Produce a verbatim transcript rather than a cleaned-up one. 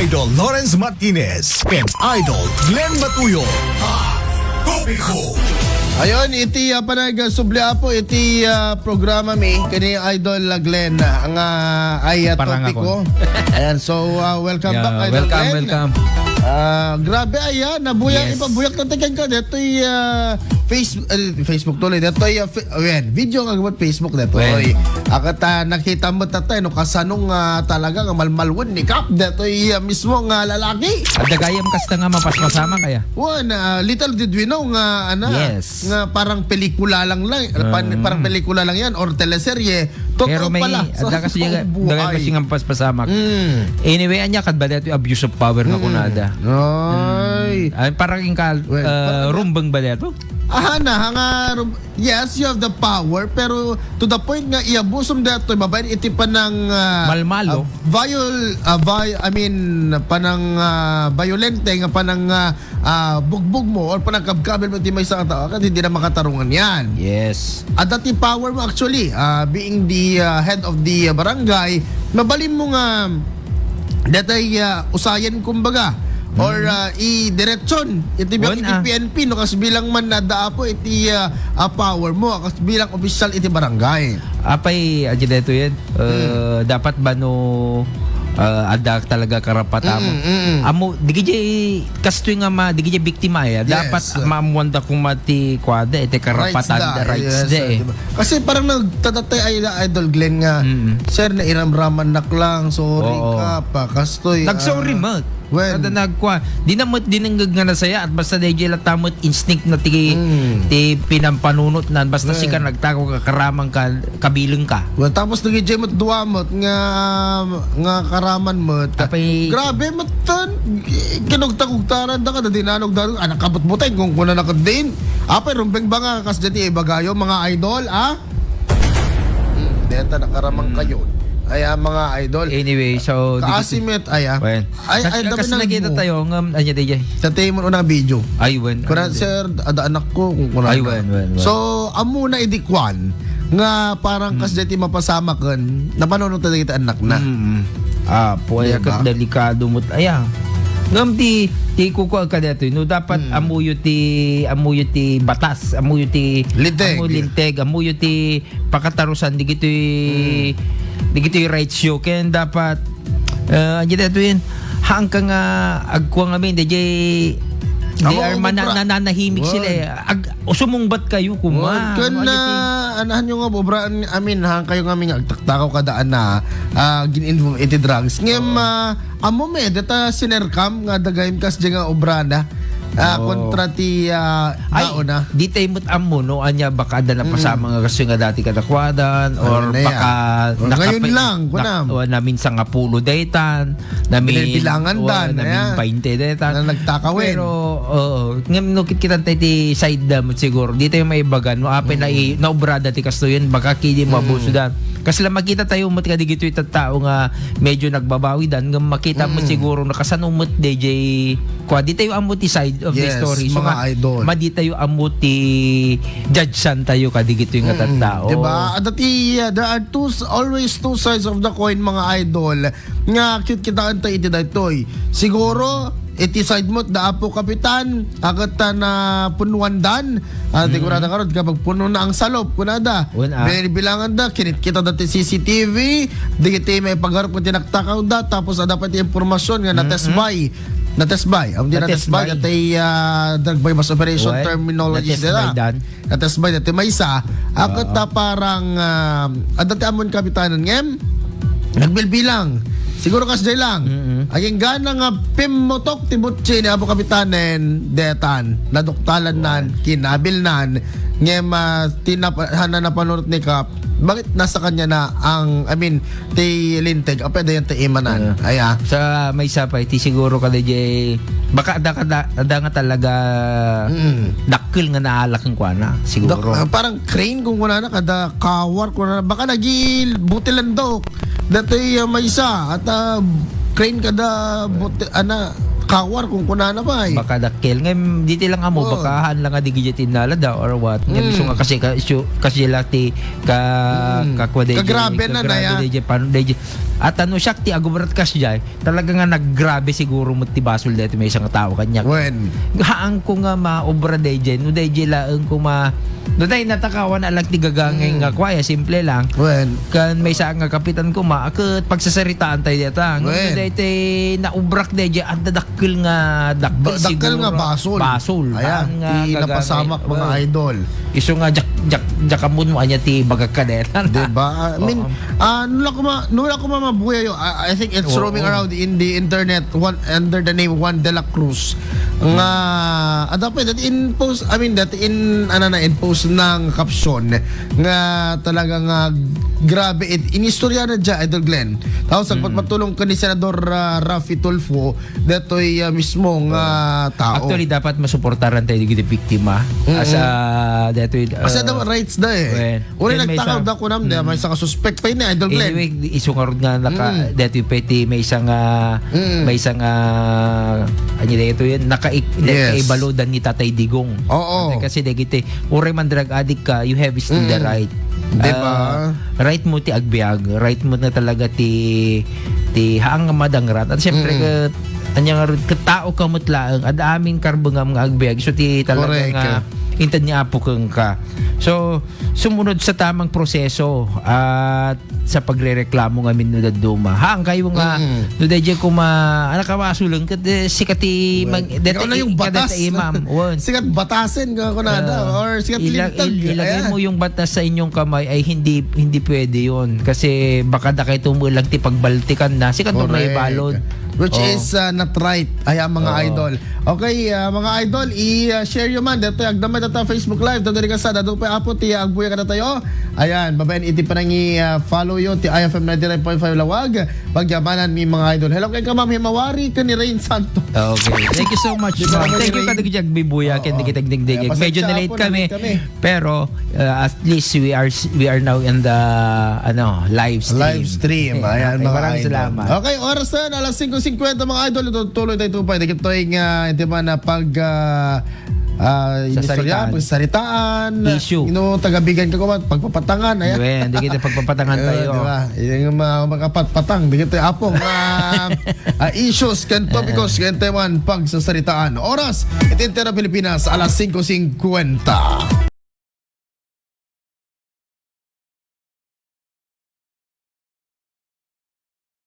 Idol Lawrence Martinez and Idol Glenn Batuyo. Hot Topic. Ayon, iti, ah, panag-, ah, subli, Apo, iti, ah, programa mi, kani Idol, ah, Glenn, ah, nga, ay, ah, Parang topiko. Ako. Ayan, so, ah, welcome Yeah, back, Idol welcome, Glenn. Welcome. Ah, grabe, ayan, nabuyak, Yes. ipabuyak na tagan ka. Detoy, ah, Face-, eh, Facebook tuloy. Detoy, ah, Fe-, ayan, video nga gabat Facebook detoy. Well. Akat, ah, nakita mo tatay, no, kasano nga talaga nga malmalwen ni Kap. Detoy, ah, mismo nga lalaki. At dagayam kasta nga mapaspasamak kaya. Wan, ah, little did we know nga, ana, Yes. nga parang pelikula lang lang, pan-, Mm. parang pelikula lang yan or teleserye. Totoo Pero may, pala. Sa adda kasi totoong nga, buhay. Adda kasi nga paspasamak. Mm. Anyway, anya, kad ba dito abuse of power nga Mm. kunada? Ay. Mm. Ay, parang yung kal-, Well, uh, parang rumbang ba dito? Aha na, nga rum-, yes, you have the power, pero to the point nga iabusom dito, babaen iti panang, ah, Malmalo. Ah, viol-, ah, vi-, I mean, panang, ah, violente nga panang, ah, ah, bugbog mo or panagkabkabil mo ti maysa nga tao, ket hindi na makatarungan yan. Yes. Adda ti power mo actually, ah, being the, ah, head of the, ah, barangay, mabalin mo nga detay, ah, usayan kumbaga, or, Hmm. ah, idiretson iti biag Wen, iti ah. P N P, no, kas bilang man nadda, Apo, iti, ah, ah, power mo, kas bilang opisyal iti barangay. Apay, adi daytoy yan. Eh, Hmm. dapat ba no, ah, adda talaga karapatan mo? Mm, mm. Amo, di kay kastoy nga ma-, di kay biktima ya. Yes. Dapat maamuan da kung mati kuwada, iti karapatan, Rights da. Rights Yes, da, eh. Di ba? Kasi parang nagtatatay ay la Idol Glenn nga, Mm. "Sir, nairamraman nak lang, sorry Oo. ka pa, kastoy, Nag-sorry ah, met. Wen. Kada nagkua, di na met dinengngeg nga nasaya, at basta dayjay latta met instinct na ti, Mm. ti pinampanunot nan, basta Wen. sika nagtakaw ka, karaman ka, kabileng ka." Wen, tapos dagiti met dua met nga, nga karaman met. Apay Grabe met tan, kinugtakugtaran da kada dinanong darong, anak kabutbuteng, kung kuna na kadin. Apay rumbeng ba nga, kas dati ibagayo, mga idol, ah? Hmm, deta nakaramang Hmm. kayo. Ay, ah, mga idol. Anyway, so, di Kaasi kasi met, ay, ah. Wen. Ay, ay, Nag-, dapat kas nag- nakita tayo, ngam, anya, di, jay. Tatay mo unang video. Ay, wen. Kuna, Ano, di? sir, ada anak ko, kung kuna Ay, na. wen, wen, wen. So, amo na idikwan, nga parang Mm. kas dati mapasamaken, napanunot na kita anak na. Mm. Ah, puway, Diba? ket delikado met. Aya. Ngam ti, ti kukuha ka dati, no, dapat Mm. amuyo ti, amuyo ti batas, amuyo ti, Linteg. amu linteg, amuyo ti pakatarusan, digitoy, Mm. digitoy rights yo. Ken dapat, eh, anya daytoy, haan ka nga agkuha ngamin, dayjay, they Ako, are mana-, obra-, nananahimik Wan. sila, eh. Ag-, sumungbat kayo, kuma. Wan. Ken, Ano, anya ti- ah, anahan nyo nga, obra, I mean, haan kayo ngamin nga agtaktakaw kada ana, ah, gin-involve iti drugs. Ngem, Oo. ah, Ammo met, deta sinerkam nga dagayem kasdiay nga obrana, ah, Oo. kontra ti, ah, Ay, nauna. Di tayo met ammo, no? Anya, baka adda napasama Mm. nga kastoy nga dati kadakuadan, or Ano na yan? baka Or ngayon nakapa-, lang, nak-, kunam. o, namin sangapulo daytan, namin, Binibilangan o, dan, namin ayan. bainte daytan. Na nagtakawen. Pero, oo, ngem no, kit-, kitan tayo ti side da, met siguro, di tayo maibagan, no? Apay na Mm. i-, naobrada ti kastoy yan, baka kidi Mm. mabusudan. Kasi lang makita tayo, met kadigito itattao nga medyo nagbabawi dan, nga makita mo Mm. siguro na kasano met D J. Kwa, di tayo ammo ti side of the Yes, story. So, mga nga, idol. Madi tayo ammo ti judge-an tayo kadigito nga Mm, tattao. Diba? At dati, uh, there are two s-, always two sides of the coin, mga idol, nga kit-, kitaan tayo iti daytoy. Siguro, iti side mo, da Apo Kapitan, agat ta na punuan dan, Ah, di Mm. kunada karod, kapag puno na ang salop, kunada. Wen, ah. Binibilangan da, kinit-kita da ti C C T V, di kiti may pagharap nga tinaktakawda, tapos ada pa ti impormasyon nga Mm-mm. natesbay. Natesbay. Ang di Natesbay. natesbay, dati, ah, drug buy-bust operation Wen, terminology natesbay dira. dan. Natesbay dati maysa. Ako Oo. ta parang, ah, adda ti ammon kapitanan ngem, nagbilbilang. Siguro kasdiay lang. Mm-mm. Agingga na nga pimmutok ti butsi ni Apo Kapitanen, detan, naduktalan nan, kinabil nan, ngem, ah, tinap-, hana napanunot ni Kap, bakit nasa kanya na ang, I mean, ti linteg, apay dayan ti imanan? Ah. Ay, ah. Sa maysa pa, iti siguro kada jay, baka ada, kada, ada nga talaga Mm. dakkel nga naalak ang kuana, siguro. Dak-, ah, parang crane kung kunana, kada kawar kunana, baka nagibutilan daw. Datoy, ah, maysa, at, ah, crane kada buti-, ana, Kawar kung kunana pa, eh. Baka dakkel. Ngem, di ti lang amo, Oo. baka haan lang nga di gidya tinnala da or what. Ngem, Mm. isu nga kasi, ka-, isu, kasi la ti ka-, Mm. kakwa day Kagrabe jay, na, kagrabe naya. day jay, pan-, day jay. At ano, siak ti agubrat kas jay, talaga nga naggrabe siguro mo ti basol dito may isang tao kanya. Wen. Haan ko nga maobra day jay, no day jay laeng ko ma-, no day natakawan na lang ti gagangay Mm. nga kwaya, simple lang. Wen. Kan may sa nga kapitan ko ma, ket pagsasaritaan tayo dita. Ngem Wen. no day ti naubrak day jay, at dakkel nga, dakkel Ba-, dakkel siguro. nga basol. Basol. Ayan, Haan nga ti gagangay. napasamak, mga Well, idol. Isu nga jak-, jak-, jakamun mo anya ti bagak ka deta. Diba? I mean, Oo. ah, nula kuma, nula kuma mabuya yo. I, I think it's Oo. roaming around in the internet one, under the name Juan de la Cruz. Nga, ada pa, that in post, I mean, that in, ano na, in post ng caption nga talaga nga grabe, it, inistorya na dya, Idol Glenn. Tapos, Mm. agpatpatulong ka ni Senador, ah, Raffy Tulfo, detoy, ah, mismo nga tao. Actually, dapat masuportaran tayo digiti biktima. Mm-mm. As a, detoy, As a ah, daw rights da eh. Wen. Uri Ken may nagtakaw sa da kunam da, Mm. may sa kasuspek pa ini, Idol Glenn. Anyway, isu nga rod nga naka, Mm. detoy peti may isang, ah, Mm. may isang, ah, ano dito yun? Naka-, Yes. nakaibalodan ni Tatay Digong. Oo. Kasi dagiti, uri man drug addict ka, you have still the Mm. right. Diba? Ah, right mo ti agbiag, right mo na talaga ti, ti haang nga madangrat. At syempre, Mm. ket, anya nga rod, ket tao ka met laeng, ad amin karbengam nga agbiag. So, ti talaga Correct. nga, inted ni Apo kenka. So, sumunod sa tamang proseso at sa pagrereklamo nga min no dadduma. Haang kayo nga, Mm. no, dayjay kuma, anak, kawasuleng ket, eh, sikat ti Well, mang-, ikaw deta na yung i-, ikadeta batas. imam. Wen. Sikat batasen ka kunada, Ah, or sikat ila-, lintag. il-, ilagay Ayan. mo yung batas sa inyong kamay ay hindi, hindi pwede yun. Kasi baka da kayo tumulang ti pagbaltikan na. Sikat Correct. maibalod. Which Oh. is, uh, not right. Ayan, mga Oo. idol. Okay, uh, mga idol, i-, uh, share yo man. Dito, agdamay data Facebook Live. Dito, dito ka sa, dito pa, apo, ti, agbuya ka na tayo. Ayan, babaen iti panangi, uh, follow yo, ti I F M ninety-nine point five Lawag. Pagyamanan mi, mga idol. Hello, kay ka, Ma'am Himawari, ka ni Rain Santos. Okay. Thank you so much, Di ba ma'am. naman Thank ni you, Rain? Kadagdag Bibuya, Oo. kay dikit, dikit, dikit. Ayan, Medyo pasensya na-late po, kami. na-late kami. Pero, uh, at least we are, we are now in the, ano, live stream. Live stream. Ayan, Okay, mga maraming idol. salamat. Okay, oras na yan, alas singko singkwenta, mga idol. Ito, tuloy tayo pa. Dikit to yung, uh, di ba, na pag, uh, uh, inistorya, Sasaritaan. pagsasaritaan. Issue. You know, tagabigan ka kuman, pagpapatangan, ayan. Wen, di kita pagpapatangan Eh, tayo. di ba? Yung mga, mga patpatang, di kita apong, ah, ah, issues, kan topicos, kan Taiwan, pagsasaritaan. Oras, iti entero Pilipinas, alas singko singkwenta.